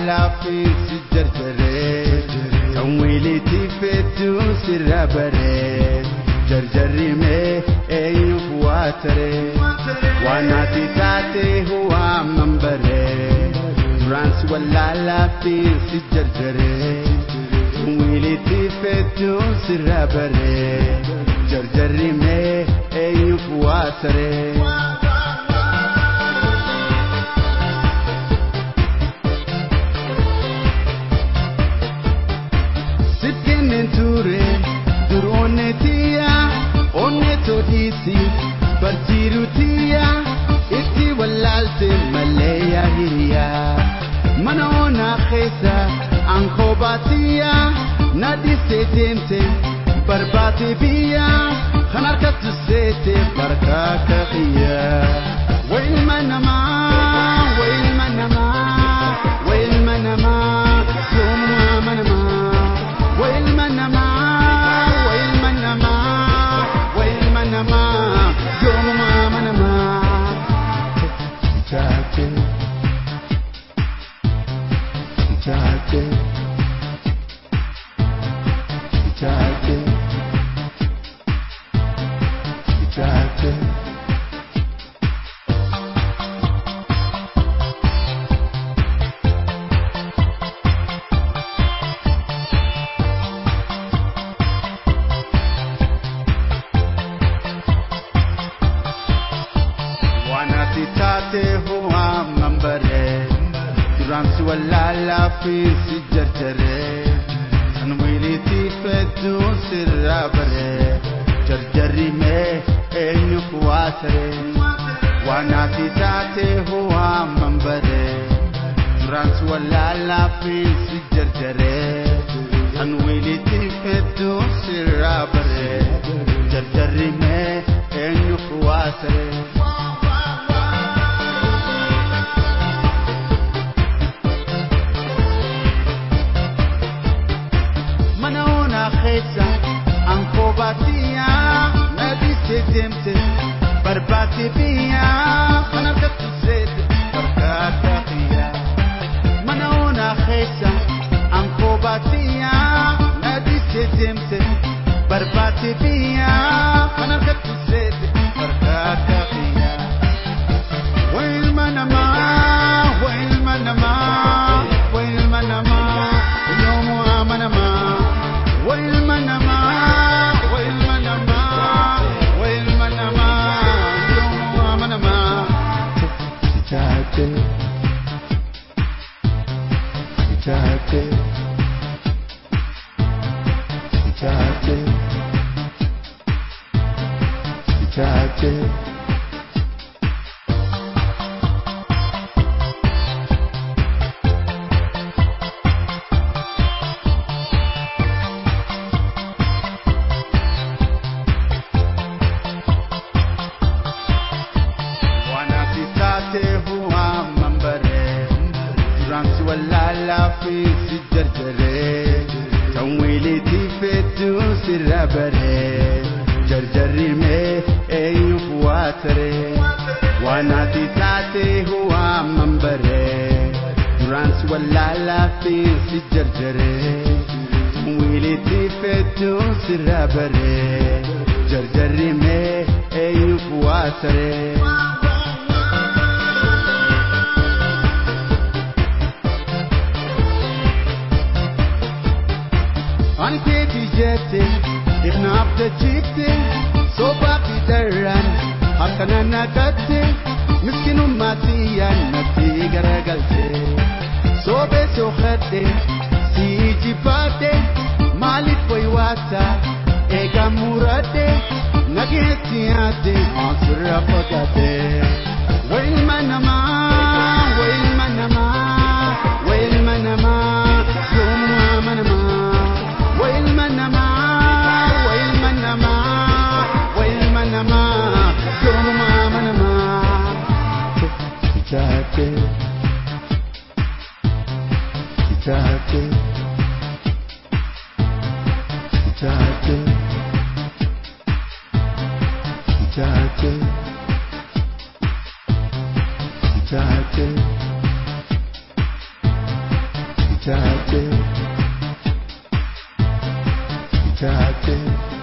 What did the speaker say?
wallaalaa fi si jarjaree kan wiilitti fettu sirra baree jarjarri mee eenyuuf waa taree waan ati taate waamman baree duraan si wallaalaa fi si jarjaree kan wiilitti fettu sirra baree jarjarri mee eenyuuf waa taree. Dur onnetia onneto dhiisi barjiirutiya itti wallaalte malee yaa hiriyaa mana onaa keessa ankobaatiya na dhiistee deemte barbaate biyya kan harkattu seete barkaa kaqiya. Wailma namaa wailma namaa wailma namaa yoomuma manamaa wailma namaa. Si jarjaree kan wiilitti fettu sirra baree jarjarri mee eenyuuf waa taree waan ati taate waamman baree duraan si wallaalaa fi si jarjaree kan wiilitti fettu sirra baree jarjarri mee eenyuuf waa taree. Ankobaatiya na dhiistee deemte barbaate biyya kan harkattu seete barkaa kaqiya. Mana onaa keessa ankobaatiya na dhiistee deemte barbaate biyya kan harkattu seete barkaa kaqiya. Wailma namaa wailma namaa wailma namaa yoomuu amanamaa wailma namaa. Si jarjaree kan wiilitti fettu sirra baree jarjarri mee eenyuuf waa taree waan ati taate waamman baree duraan si wallaalaa fi si jarjaree kan wiilitti fettu sirra baree jarjarri mee eenyuuf waa taree. Ani keeti jette ifnaaf dachifte soofaa fi darraan harka naqatte miskinummaa tiyyaan natti garagalte soobee sookadhe si jibbaadhe maaliif waywaata eegaa muradhe nageessi yaadde asirra fagaadhe. Wailma namaa wailma namaa wailma namaa yoomuu amanamaa. Wailma namaa wailma namaa wailma namaa yoomuma amanamaa. Sijaate sijaate sijaate sijaate sijaate. Ichaate, ichaate.